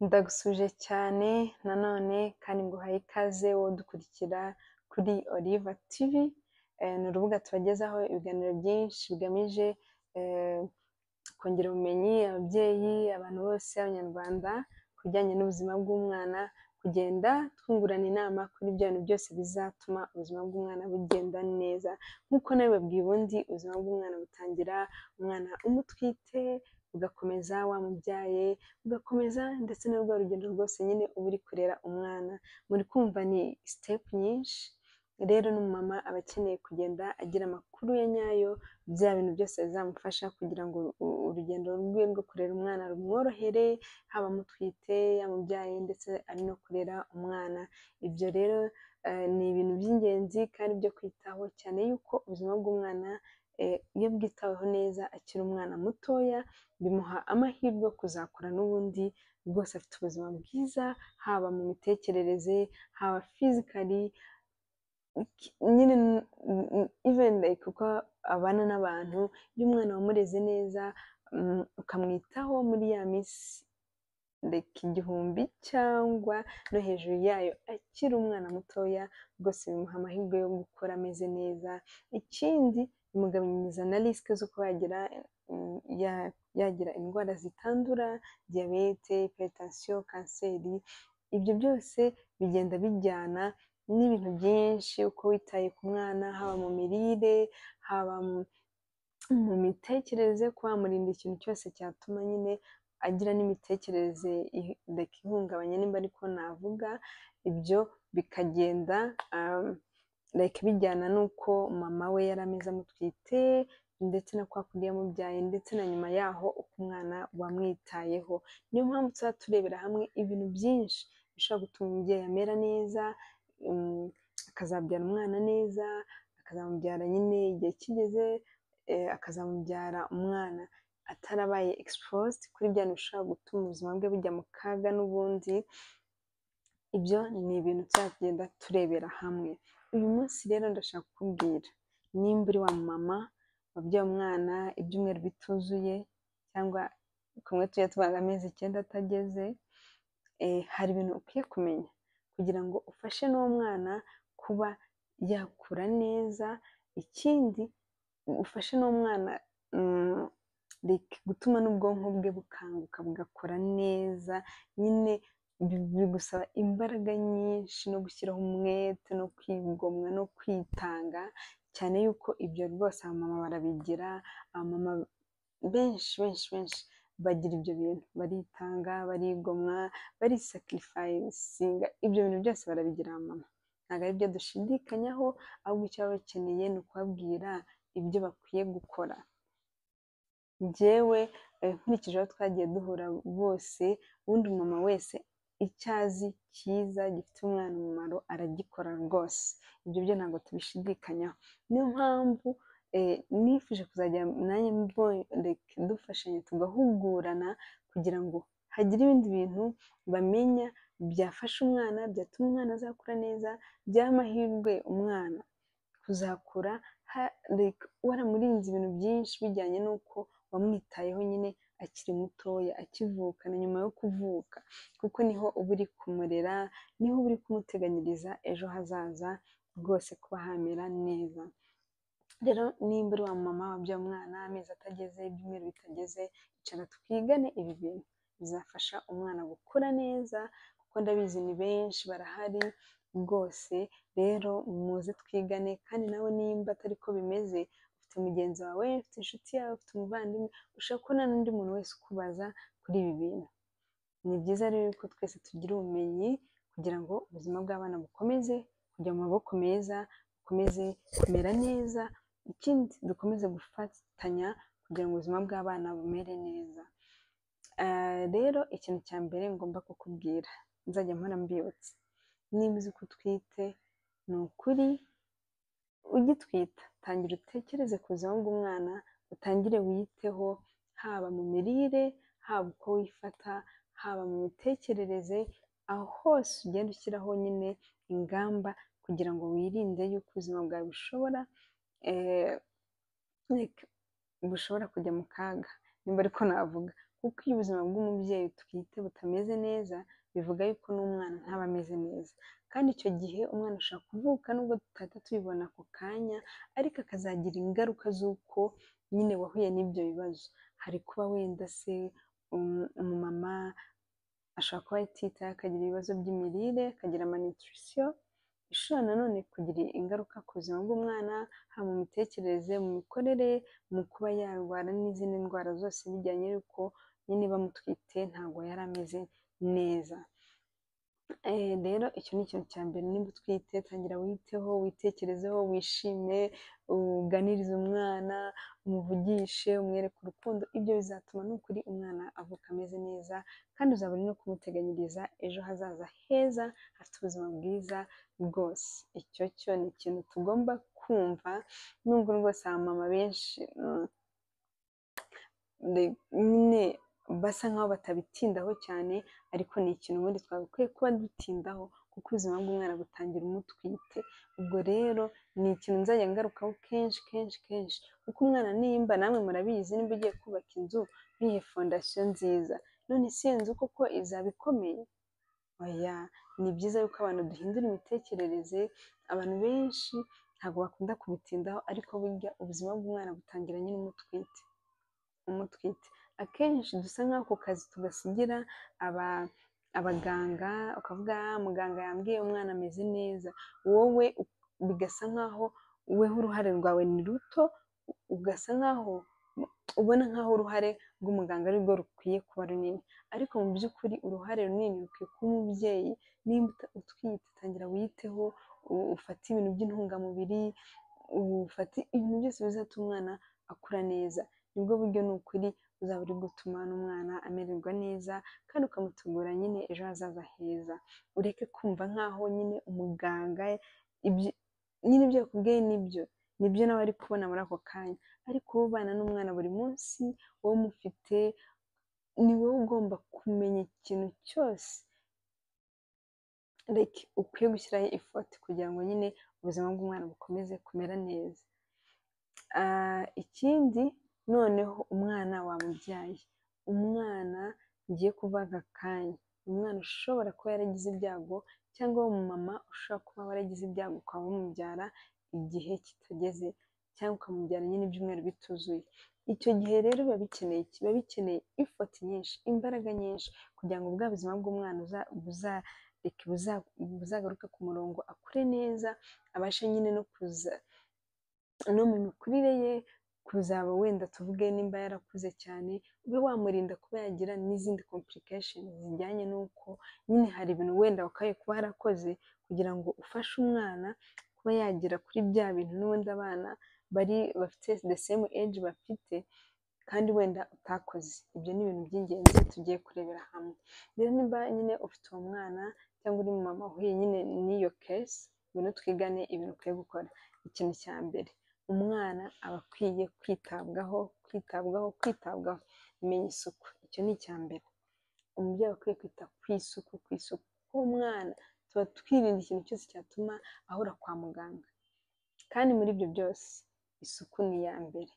Ndagusuje cyane nanone kandi nguhaye ikaze wowe udukurikira kuri Oliva TV, ni urubuga tubagezaho ibiganiro byinshi bigamije kongera ubumenyi ababyeyi, abantu bose, Abanyarwanda ku bijyanye n'ubuzima bw'umwana, kugenda twungurana inama kuri bya bintu byose bizatuma ubuzima bw'umwana bugenda neza. Nk'uko nabibabwiye, ubundi ubuzima bw'umwana butangira umwana umutwite, bugakomeza wamubyaye, bugakomeza ndetse na rwa rugendo rwose nyine uba uri kurera umwana. Muri kumva ni step nyinshi, rero n'umumama aba akeneye kugenda agira amakuru ya nyayo, bya bintu byose bizamufasha kugira ngo urugendo rwe rwo kurera umwana rumworohere, haba amutwite, yamubyaye ndetse ari no kurera umwana. Ibyo rero ni ibintu by'ingenzi kandi byo kwitaho cyane, yuko ubuzima bw'umwana iyo bwitaweho neza akiri umwana mutoya, bimuha amahirwe yo kuzakura n'ubundi rwose afite ubuzima bwiza, haba mu mitekerereze, haba physically nyine, even like uko abana n'abantu. Iyo umwana wamureze neza, ukamwitaho muri ya minsi like 1000 cyangwa no hejuru yayo akiri umwana mutoya, rwose bimuha amahirwe yo gukura ameze neza. Ikindi, bimugabanyiriza na risk zo kuba yagira indwara zitandura, diyabete, hypertension, kanseri. Ibyo byose bigenda bijyana n'ibintu byinshi, uko witaye ku mwana, haba mu mirire, haba mu mitekerereze, kuba wamurinda ikintu cyose cyatuma nyine agira n'imitekerereze like ihungabanye, nimba ariko navuga. Ibyo bikagenda like bijyana n'uko mama we yari ameze amutwite, ndetse na kwa kundi yamubyaye, ndetse na nyuma yaho uko umwana wamwitayeho. Niyo mpamvu tuba turebera hamwe ibintu byinshi bishobora gutuma umubyeyi amera neza, akazabyara umwana neza, akazamubyara nyine igihe kigeze, akazamubyara umwana atarabaye exposed kuri bya bintu bishobora gutuma ubuzima bwe bujya mu kaga n'ubundi. Ibyo ni ibintu tuzagenda turebera hamwe. Uyu munsi rero ndashaka kukubwira, nimba uri wa mama wabyaye umwana ibyumweru bituzuye, cyangwa kumwe tujya tuvuga amezi 9 atageze, hari ibintu ukwiye kumenya kugira ngo ufashe n'uwo mwana kuba yakura neza. Ikindi, ufashe n'uwo mwana like gutuma n'ubwonko bwe bukanguka, bugakora neza. Nyine bigusaba imbaraga nyinshi no gushyiraho umwete no kwigomwa no kwitanga cyane, yuko ibyo rwose abamama barabigira. Abamama benshi benshi benshi bagira ibyo bintu, baritanga, barigomwa, barisacrificinga, ibyo bintu byose barabigira abamama, ntabwo ari byo dushidikanyaho. Ahubwo icyo baba bakeneye ni ukubabwira ibyo bakwiye gukora. Njyewe nkurikije aho twagiye duhura bose, ubundi umumama wese icyo azi cyiza gifite umwana umumaro aragikora rwose, ibyo byo ntabwo tubishidikanyaho. Niyo mpamvu nifuje kuzajya nanjye dufashanya, tugahugurana kugira ngo hagire ibindi bintu bamenya byafasha umwana, byatuma umwana azakura neza, byaha amahirwe umwana kuzakura waramurinze ibintu byinshi bijyanye n'uko wamwitayeho nyine akiri mutoya, akivuka na nyuma yo kuvuka, kuko niho uba uri kumurera, niho uba uri kumuteganyiriza ejo hazaza rwose kuba hamera neza. Rero nimba uri wa mama wabyaye umwana amezi atageze, ibyumweru bitageze, icara twigane ibi bintu bizafasha umwana gukura neza, kuko ndabizi ni benshi barahari rwose. Rero muze twigane. Kandi nawe nimba atari ko bimeze, ufite mugenzi wawe, ufite inshuti yawe, ufite umuvandimwe, ushobora kubona n'undi muntu wese ukubaza kuri ibi bintu. Ni byiza rero ko twese tugira ubumenyi kugira ngo ubuzima bw'abana bukomeze kujya mu maboko meza, bukomeze kumera neza. Ikindi, dukomeze gufatanya kugira ngo ubuzima bw'abana bumere neza. Rero ikintu cya mbere ngomba kukubwira, nzajya mpora mbibutsa, niba uzi ko utwite, ni ukuri ugitwita tangira utekereze ku buzima bw'umwana, utangire wiyiteho, haba mu mirire, haba uko wifata, haba mu mitekerereze, aho hose ugenda ushyiraho nyine ingamba kugira ngo wirinde yuko ubuzima bwawe bushobora kujya mu kaga, nimba ariko navuga. Kuko iyo ubuzima bw'umubyeyi utwite butameze neza, bivuga yuko n'umwana ntaba ameze neza. Kandi icyo gihe umwana ashobora kuvuka nubwo tutahita tubibona ako kanya, ariko akazagira ingaruka z'uko nyine wahuye n'ibyo bibazo. Hari kuba wenda se umumama ashobora kuba atitaye akagira ibibazo by'imirire, akagira malnutrition, ishobora nanone kugira ingaruka ku buzima bw'umwana, haba mu mitekerereze, mu mikorere, mu kuba yarwara n'izindi ndwara zose bijyanye n'uko nyine bamutwite ntabwo yari ameze neza. Rero icyo ni ikintu cya mbere, niba utwite tangira witeho, witekerezeho, wishime, uganirize umwana, umuvugishe, umwereke urukundo, ibyo bizatuma n'ukuri umwana avuka ameze neza, kandi uzaba uri no kumuteganyiriza ejo hazaza heza, hafite ubuzima bwiza rwose. Icyo cyo ni ikintu tugomba kumva, nubwo rwose abamama benshi nyine basa nkaho batabitindaho cyane, ariko ni ikintu ubundi twagakwiye kuba dutindaho, kuko ubuzima bw'umwana butangira umutwite. Ubwo rero ni ikintu nzajya ngarukaho kenshi kenshi kenshi, kuko umwana nimba namwe murabizi, nimba ugiye kubaka inzu ntuyihe fondasiyo nziza, none si iyo nzu koko izaba ikomeye? Oya, ni byiza yuko abantu duhindura imitekerereze. Abantu benshi ntabwo bakunda kubitindaho, ariko burya ubuzima bw'umwana butangira nyine umutwite. Umutwite akenshi dusa nk'aho ako kazi tugasigira abaganga, ukavuga muganga yambwiye umwana ameze neza, wowe bigasa nkaho weho uruhare rwawe ni ruto, ugasa nkaho ubona nkaho uruhare rw'umuganga ari rwo rukwiye kuba runini, ariko mu by'ukuri uruhare runini rukwiye kuba umubyeyi. Nimba utwite tangira wiyiteho, ufate ibintu by'intungamubiri, ufate ibintu byose bizatuma umwana akura neza. Nibwo buryo ni ukuri uzaba uri gutuma n'umwana amererwa neza, kandi ukamutegura nyine ejo hazaza heza. Ureke kumva nkaho nyine umuganga nyine ibyo yakubwiye nibyo, nibyo nawe ari kubona muri ako kanya, ariko wowe ubana n'umwana buri munsi, wowe umufite, ni wowe ugomba kumenya ikintu cyose ukwiye gushyiraho effort kugira ngo nyine ubuzima bw'umwana bukomeze kumera neza. Ikindi noneho umwana wamubyaye, umwana ngiye kuvuga aka kanya, umwana ushobora kuba yaragize ibyago, cyangwa umumama ushobora kuba waragize ibyago ukaba umubyara igihe kitageze, cyangwa ukamubyara nyine ibyumweru bituzuye. Icyo gihe rero biba bikeneye iki? Biba bikeneye effort nyinshi, imbaraga nyinshi, kugira ngo bwa buzima bw'umwana buzagaruke ku murongo, akure neza, abashe nyine no kuza no mu mikurire ye, kuzaba wenda tuvuge nimba yarakuze cyane, ube wamurinda kuba yagira n'izindi complications zijyanye n'uko nyine hari ibintu wenda wakabaye kuba warakoze kugira ngo ufashe umwana kuba yagera kuri bya bintu n'ubundi abana bari bafite the same age bafite, kandi wenda utakoze. Ibyo ni ibintu by'ingenzi tugiye kurebera hamwe. Rero niba nyine ufite uwo mwana cyangwa uri mama uhuye nyine n'iyo case, ngwino twigane ibintu ukwiye gukora. Ikintu cya mbere, umwana aba akwiye kwitabwaho, kwitabwaho, kwitabwaho. Menya isuku, icyo ni icya mbere. Umubyeyi aba akwiye kwita ku isuku, ku isuku, kuko umwana tuba twirinda ikintu cyose cyatuma ahora kwa muganga, kandi muri ibyo byose isuku ni iya mbere.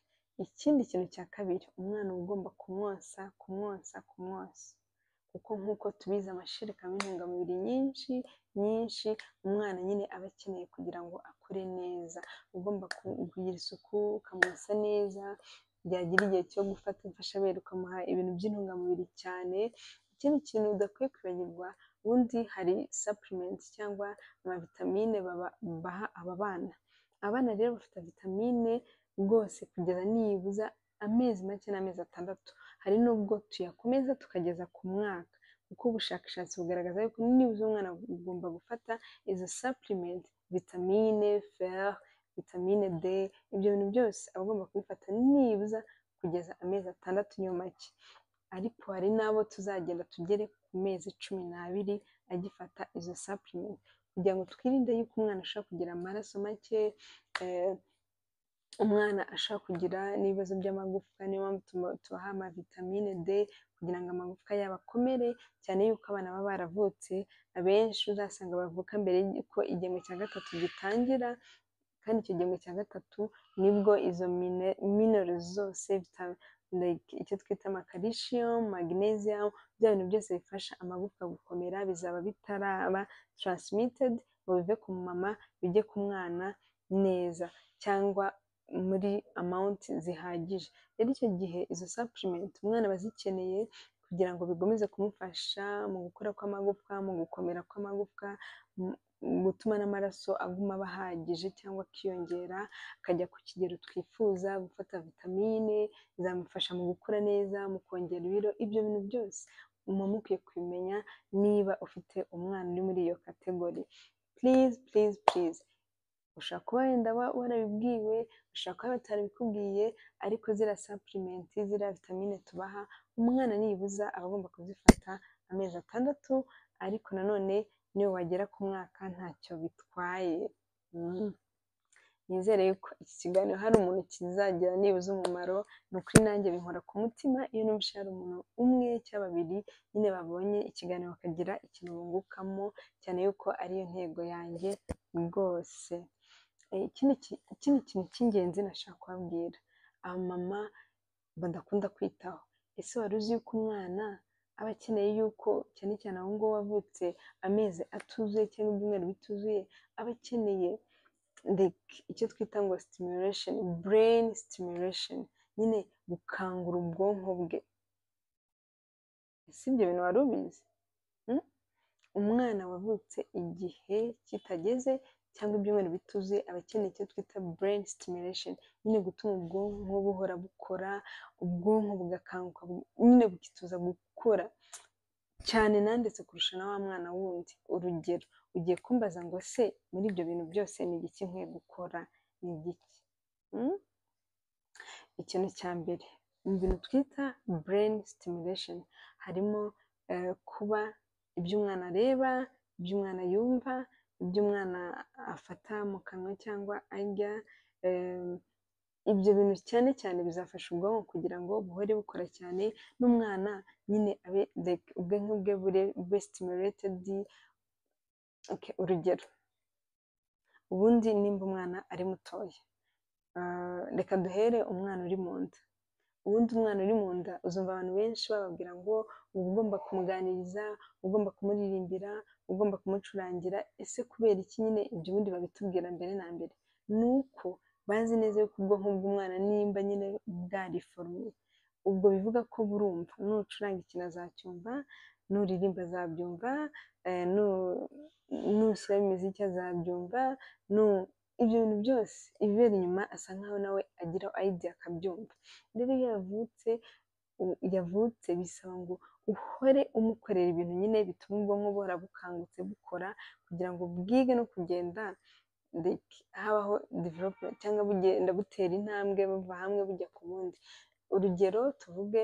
Ikindi kintu cya kabiri, umwana uba ugomba kumwonsa, kumwonsa, kumwonsa, kuko nk'uko tubizi amashereka abamo intungamubiri nyinshi nyinshi, umwana nyine aba akeneye kugira ngo akure neza. Ugomba kugira isuku, ukamwosa neza, byagira igihe cyo gufata imfashabere ukamuha ibintu by'intungamubiri cyane. Ikindi kintu udakwiye kwibagirwa, ubundi hari supplement cyangwa amavitamine baha aba bana. Abana rero bafata vitamine rwose kugeza nibuza amezi make n'amezi 6, hari n'ubwo tuyakomeza tukageza ku mwaka, kuko ubushakashatsi bugaragaza yuko nibuza umwana ugomba gufata izo supplement, vitamine fer, vitamine D, ibyo bintu byose aba agomba kubifata nibuza kugeza amezi 6 niyo make. Ariko hari n'abo tuzagenda tugere ku mezi 12 agifata izo supplement, kugira ngo twirinde yuko umwana ashobora kugira amaraso make, umwana ashobora kugira n'ibibazo by'amagufwa. Niyo mpamvu tubaha amavitamine D kugira ngo amagufwa yabo akomere, cyane yuko abana baba baravutse abenshi uzasanga bavuka mbere y'uko igihembwe cya 3 gitangira, kandi icyo gihembwe cya 3 nibwo izo minerals zose like icyo twita ama calcium, magnesium, bya bintu byose bifasha amagufwa gukomera bizaba bitaraba transmitted ngo bive ku mama bijye ku mwana neza cyangwa muri amount zihagije. Rero icyo gihe izo supplement umwana aba azikeneye kugira ngo bikomeze kumufasha mu gukura kw'amagufwa, mu gukomera kw'amagufwa, gutuma n'amaraso aguma aba ahagije cyangwa akiyongera akajya ku kigero twifuza, gufata vitamine zamufasha mu gukura neza, mu kongera ibiro, ibyo bintu byose muba mukwiye kubimenya niba ufite umwana uri muri iyo category. Please, please, please, ushobora kuba wenda warabibwiwe, ushobora kuba batarabikubwiye, ariko ziriya supplement, ziriya vitamine tubaha umwana nibuza aba agomba kuzifata amezi 6, ariko nanone niyo wagera ku mwaka ntacyo bitwaye. Nizere yuko iki kiganiro hari umuntu kizagira nibuza umumaro. Ni ukuri nanjye binkora ku mutima iyo numvise hari umuntu umwe cyangwa babiri nyine babonye ikiganiro bakagira ikintu bungukamo, cyane yuko ariyo ntego yanjye rwose. Ikindi kintu cy'ingenzi nashaka kubabwira, abamama badakunda kwitaho. Ese wari uzi yuko umwana aba akeneye yuko, cyane cyane aho ngaho wavutse amezi atuzuye cyangwa ibyumweru bituzuye, aba akeneye icyo twita ngo stimulation, brain stimulation, nyine gukangura ubwonko bwe. Ese ibyo bintu wari ubizi? Umwana wavutse igihe kitageze cyangwa ibyumweru bituzuye aba akeneye icyo twita brain stimulation, nyine gutuma ubwonko buhora bukora, ubwonko bugakanguka, nyine bukituza gukora cyane nandetse kurusha na wa mwana wundi. Urugero, ugiye kumbaza ngo se muri ibyo bintu byose ni igiki nkwiye gukora, ni igiki? Ikintu cya mbere mu bintu twita brain stimulation harimo kuba ibyo umwana areba, ibyo umwana yumva, ibyo umwana afata mu kanwa cyangwa arya, ibyo bintu cyane cyane bizafasha ubwonko kugira ngo buhore bukora cyane, n'umwana nyine abe ubwonko bwe bube stimulated. Urugero, ubundi nimba umwana ari mutoya, reka duhere umwana uri mu nda. Ubundi umwana uri mu nda uzumva abantu benshi bababwira ngo uba ugomba kumuganiriza, ugomba kumuririmbira, ugomba kumucurangira. Ese kubera iki nyine ibyo ubundi babitubwira mbere na mbere? Ni uko bazi neza yuko ubwonko bw'umwana nimba nyine bwariforumye, ubwo bivuga ko burumva, nucuranga ikintu azacyumva, nuririmba azabyumva, nushyiramo imiziki azabyumva, ibyo bintu byose ibibera inyuma asa nkaho nawe agira idea akabyumva. Rero iyo yavutse bisaba ngo uhore umukorera ibintu nyine bituma ubwonko buhora bukangutse bukora, kugira ngo bwige no kugenda habaho development cyangwa bugenda butera intambwe buva hamwe bujya ku bundi. Urugero tuvuge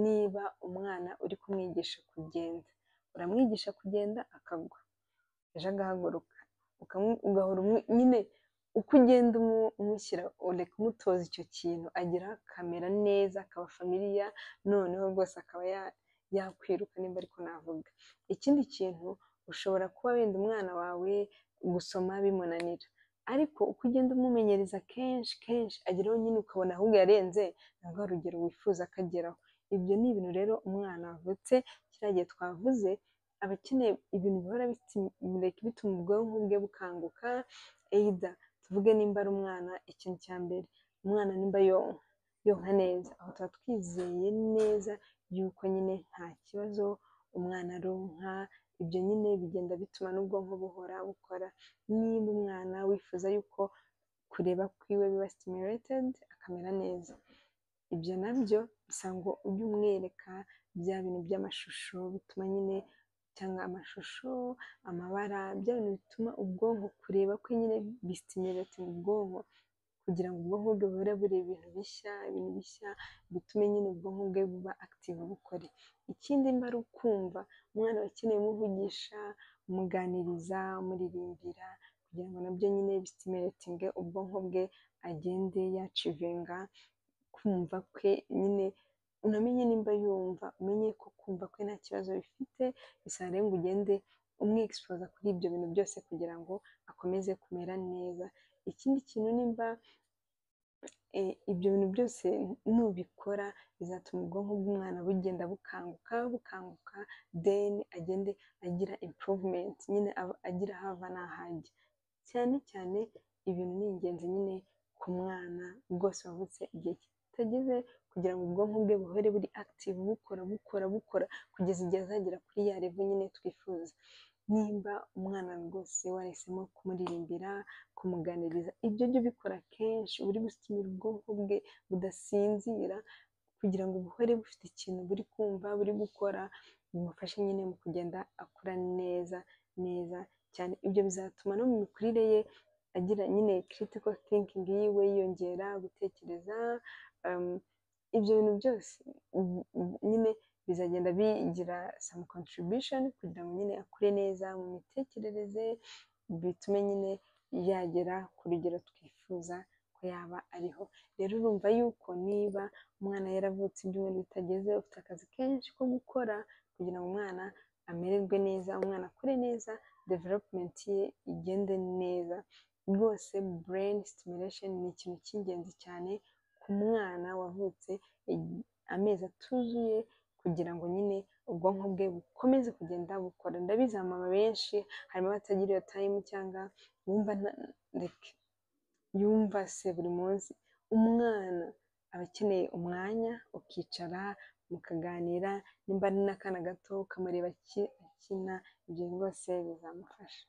niba umwana uri kumwigisha kugenda, uramwigisha kugenda akagwa, ejo agahaguruka, ugahora nyine uko ugenda umushyira, ureka umutoza icyo kintu, agera akamera neza, akaba familiar, noneho rwose akaba yakwiruka nimba ariko navuga. Ikindi kintu, ushobora kuba wenda umwana wawe gusoma bimunanira, ariko uko ugenda umumenyereza kenshi kenshi ageraho nyine ukabona ahubwo yarenze na rwa rugero wifuza akageraho. Ibyo ni ibintu rero umwana wavutse kiriya gihe twavuze aba akeneye ibintu bihora bituma ubwonko bwe bukanguka. Either tuvuge nimba ari umwana, ikintu cya mbere umwana nimba yonka neza, aho tuba twizeye neza yuko nyine nta kibazo umwana aronka, ibyo nyine bigenda bituma n'ubwonko buhora bukora. Niba umwana wifuza yuko kureba kwiwe biba stimulated akamera neza, ibyo nabyo bisaba ngo ujye umwereka bya bintu by'amashusho bituma nyine, cyangwa amashusho, amabara, bya bintu bituma ubwonko kureba kwe nyine bistimulating ubwonko, kugira ngo ubwonko bwe buhore bureba ibintu bishya, ibintu bishya bitume nyine ubwonko bwe buba active bukore. Ikindi nimba ari ukumva, umwana aba akeneye umuvugisha, umuganiriza, umuririmbira, kugira ngo nabyo nyine bistimulatinge ubwonko bwe, agende yachievinga kumva kwe nyine, unamenye nimba yumva, umenye ko kumva kwe nta kibazo bifite. Bisaba rero ngo ugende umwexposa kuri ibyo bintu byose kugira ngo akomeze kumera neza. Ikindi kintu nimba Ibyo bintu byose nubikora bizatuma ubwonko bw'umwana bugenda bukanguka bukanguka, then agende agira improvement nyine, agira aho ava n'aho ajya. Cyane cyane ibintu ni ingenzi nyine ku mwana rwose wavutse igihe kitageze, kugira ngo ubwonko bwe buhore buri active, bukora, bukora, bukora, kugeza igihe azagera kuri ya level nyine twifuza. Nimba umwana rwose wahisemo kumuririmbira, kumuganiriza, ibyo jya ubikora kenshi, uri gusitimira ubwonko bwe budasinzira, kugira ngo buhore bufite ikintu buri kumva, buri gukora, bimufashe nyine mu kugenda akura neza neza cyane. Ibyo bizatuma no mu mikurire ye agira nyine critical thinking yiwe yiyongera, gutekereza. Ibyo bintu byose nyine bizagenda bigira some contribution kugira ngo nyine akure neza mu mitekerereze, bitume nyine yagera ku rugero twifuza ko yaba ariho. Rero urumva yuko niba umwana yaravutse ibyumweru bitageze, ufite akazi kenshi ko gukora kugira ngo umwana amererwe neza, umwana akure neza, development ye igende neza. Rwose brain stimulation ni ikintu cy'ingenzi cyane ku mwana wavutse amezi atuzuye, kugira ngo nyine ubwonko bwe bukomeze kugenda bukora. Ndabizi abamama benshi harimo abatagira iyo time, cyangwa bumva yumva se buri munsi. Umwana aba akeneye umwanya ukicara mukaganira, nimba ari n'akana gato ukamureba akina, ibyo rwose bizamufasha.